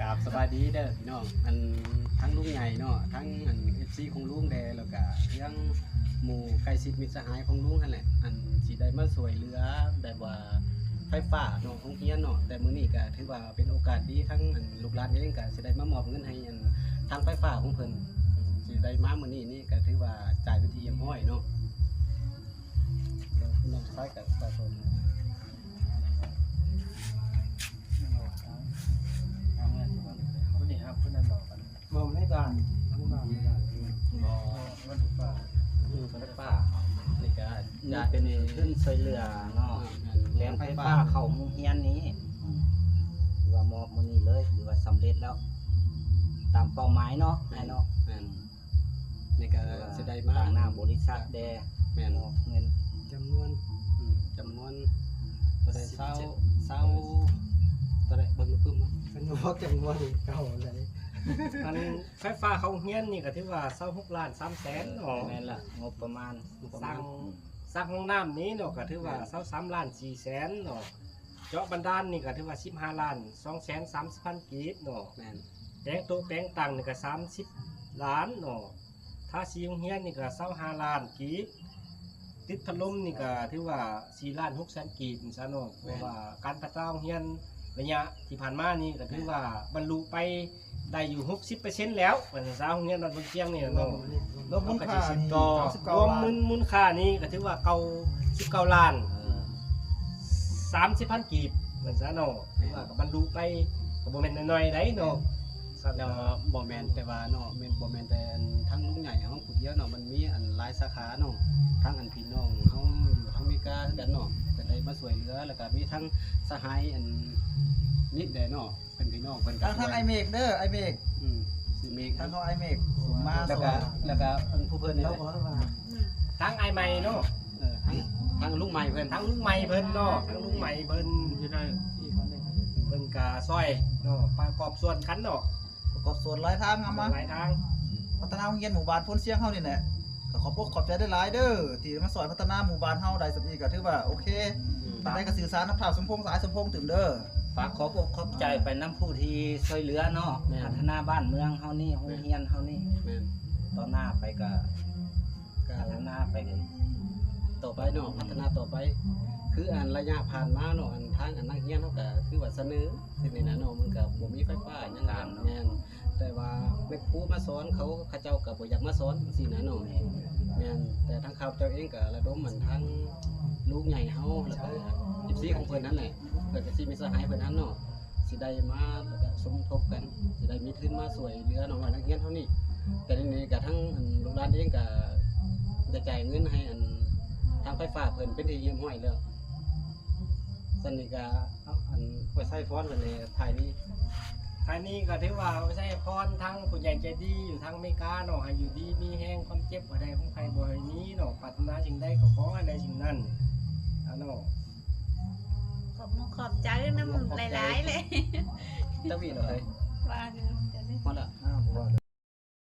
ກາບສະບາຍດີເດີພີ່ນ້ອງ ອັນທັງລຸງໃຫຍ່ເນາະ ທັງອັນເອັຟຊີຂອງລຸງແດ່ ແລ້ວກະຍັງໝູ່ໃກ້ຊິດມິດສະຫາຍຂອງລຸງຫັ້ນແຫຼະ ອັນຊິໄດ້ມາຊ່ວຍເຫຼືອແບບວ່າໄຟຟ້າເນາະ ໂຮງຮຽນເນາະ ແຕ່ມື້ນີ້ກະຖືວ່າເປັນໂອກາດດີ ທັງອັນລູກຫຼານເອງກະຊິໄດ້ມາມອບເງິນໃຫ້ອັນທາງໄຟຟ້າຂອງເພິ່ນ ຊິໄດ້ມາມື້ນີ້ນີ້ກະຖືວ່າຈ່າຍເປັນທີ່ຮຽບຮ້ອຍເນາະ. ນ້ອງຊາຍກັບປະຊາຊົນ ບໍ່ມີການ ບໍ່ ມັນໄຟຟ້າ ນີ້ກະຈະເປັນທຶນຊ່ວຍເຫຼືອເນາະ ແລ່ນໄຟຟ້າເຂົ້າໂຮງຮຽນນີ້ ຖືວ່າມອບມື້ນີ້ເລີຍ ຖືວ່າສຳເລັດແລ້ວ ຕາມເປົ້າໝາຍເນາະ ແມ່ນເນາະ ແມ່ນ. ນີ້ກະຊິໄດ້ມາ ຕາງໜ້າບໍລິສັດແດ່ ແມ່ນ ມອບເງິນ ຈຳນວນ ອືມ ຈຳນວນ ເທົ່າໃດ ຊາວ ຊາວ ເທົ່າໃດ ເບິ່ງປຶ້ມ ເພິ່ນບອກຈຳນວນເກົ່າໃດ ອັນໄຟຟ້າເຂົ້າໂຮງຮຽນນີ້ກະຖືວ່າຊາວຫົກລ້ານສາມແສນເນາະ ແມ່ນລະ ງົບປະມານ ສ້າງ ສ້າງຫ້ອງນ້ຳນີ້ເນາະ ກະຖືວ່າຊາວສາມລ້ານສີ່ແສນເນາະ. ເຈາະບາດານນີ້ກະຖືວ່າສິບຫ້າລ້ານສອງແສນສາມສິບພັນກີບເນາະ ແມ່ນ ແປງໂຕະແປງຕັ່ງນີ້ກະສາມສິບລ້ານເນາະ ທາສີໂຮງຮຽນນີ້ກະຊາວຫ້າລ້ານກີບ ຕິດພັດລົມນີ້ກະຖືວ່າສີ່ລ້ານຫົກແສນກີບຊັ້ນເນາະ ເພາະວ່າການພັດທະນາໂຮງຮຽນໄລຍະທີ່ຜ່ານມານີ້ກະຖືວ່າບັນລຸໄປ ໄດ້ຢູ່ຫົກສິບເປີເຊັນແລ້ວ ວ່າຊັ້ນຊະ ໂຮງຮຽນບ້ານໂພນຊຽງນີ້ເນາະ ລວມມູນຄ່ານີ້ ລວມມູນ ມູນຄ່ານີ້ກະຖືວ່າເກົ້າສິບເກົ້າລ້ານສາມສິບພັນກີບ ວ່າຊັ້ນຊະເນາະ ຖືວ່າກະບັນລຸໄປ ກະບໍ່ແມ່ນນ້ອຍໆໃດເນາະ ແລ້ວບໍ່ແມ່ນແຕ່ວ່າເນາະ ແມ່ນ ບໍ່ແມ່ນແຕ່ທາງລຸງໃຫຍ່ເຮົາຜູ້ດຽວເນາະ ມັນມີອັນຫຼາຍສາຂາເນາະ ທັງອັນພີ່ນ້ອງເຮົາຢູ່ທາງອາເມລິກາຄືກັນເນາະ ກະໄດ້ມາຊ່ວຍເຫຼືອ ແລ້ວກະມີທັງສະຫາຍອັນນີ້ແດ່ເນາະ ເປັນພີ່ນ້ອງເພິ່ນກະ ທາງ ທາງອ້າຍເມກເດີ ອ້າຍເມກ ອືມ ຊື່ເມກ ທາງເຮົາອ້າຍເມກ ມາ ແລ້ວກະ ແລ້ວກະເພິ່ນ ທາງອ້າຍໃໝ່ເນາະ ເອີ ທາງ ທາງລຸງໃໝ່ເພິ່ນ ທາງລຸງໃໝ່ເພິ່ນເນາະ ທາງລຸງໃໝ່ເພິ່ນ ເພິ່ນກະຊ່ອຍເນາະ ປະກອບສ່ວນກັນເນາະ ປະກອບສ່ວນຫຼາຍທາງ ເອົາມາ ຫຼາຍທາງ ພັດທະນາໂຮງຮຽນໝູ່ບ້ານໂພນຊຽງເຮົານີ້ແຫຼະ ກະຂອບອົກຂອບໃຈຫຼາຍໆເດີ ທີ່ມາຊ່ອຍພັດທະນາໝູ່ບ້ານເຮົາໄດ້ສ່ຳນີ້ກະຖືວ່າໂອເຄ ອືມ ປານໃດກະສື່ສານນຳທ້າວສົມພົງ ສະຫາຍສົມພົງຕື່ມເດີ ຝາກຂອບອົກຂອບໃຈໄປນຳຜູ້ທີ່ຊ່ວຍເຫຼືອເນາະ ແມ່ນ ພັດທະນາບ້ານເມືອງເຮົານີ້ ໂຮງຮຽນເຮົານີ້ ແມ່ນ ຕໍ່ໜ້າໄປກະ ກະພັດທະນາໄປເລີຍ ຕໍ່ໄປເນາະ ພັດທະນາຕໍ່ໄປ ຄືອັນໄລຍະຜ່ານມາເນາະ ອັນທາງອັນນັກຮຽນເຮົາກະຄືວ່າສະເໜີ ຄືນີ້ນະເນາະ ມັນກະບໍ່ມີໄຟຟ້າຫຍັງ ແມ່ນ ແຕ່ວ່າແມ່ຄູມາສອນເຂົາ ເຂົາເຈົ້າກະບໍ່ຢາກມາສອນຈັ່ງຊີ້ນະເນາະ ແມ່ນ ແຕ່ທາງຂ້າພະເຈົ້າເອງກະລະດົມອັນທາງລຸງໃຫຍ່ເຮົາ ແລ້ວກະເອັຟຊີຂອງເພິ່ນຫັ້ນແຫຼະ ເພິ່ນກະຊິມີສະຫາຍເພິ່ນຫັ້ນເນາະ ຊິໄດ້ມາ ແລ້ວກະສົມທົບກັນ ຊິໄດ້ມີທຶນມາຊ່ວຍເຫຼືອນ້ອງໆນັກຮຽນເຮົານີ້ ແຕ່ນີ້ກະທັງອັນລູກຫຼານເອງກະໄດ້ຈ່າຍເງິນໃຫ້ອັນທາງໄຟຟ້າເພິ່ນເປັນທີ່ຮຽບຮ້ອຍແລ້ວ ຊັ້ນນີ້ກະ ອັນ ອວຍໄຊພອນເພິ່ນແດ່ ທ້າຍນີ້ ທ້າຍນີ້ກະຖືວ່າອວຍໄຊພອນທາງຜູ້ໃຫຍ່ໃຈດີຢູ່ທາງອາເມລິກາເນາະ ໃຫ້ຢູ່ດີມີແຮງ ຄວາມເຈັບບໍ່ໄດ້ ຄວາມໄຂ້ບໍ່ໃຫ້ມີເນາະ ປາດຖະໜາສິ່ງໃດກະຂໍໃຫ້ໄດ້ສິ່ງນັ້ນ ອາ ເນາະ ຂອບມຸກຂອບໃຈນຳຫຼາຍໆເລີຍ ຕະຫວີດເລີຍ ວ່າຢູ່ ພໍລະ ອ່າ ບໍ່ວ່າ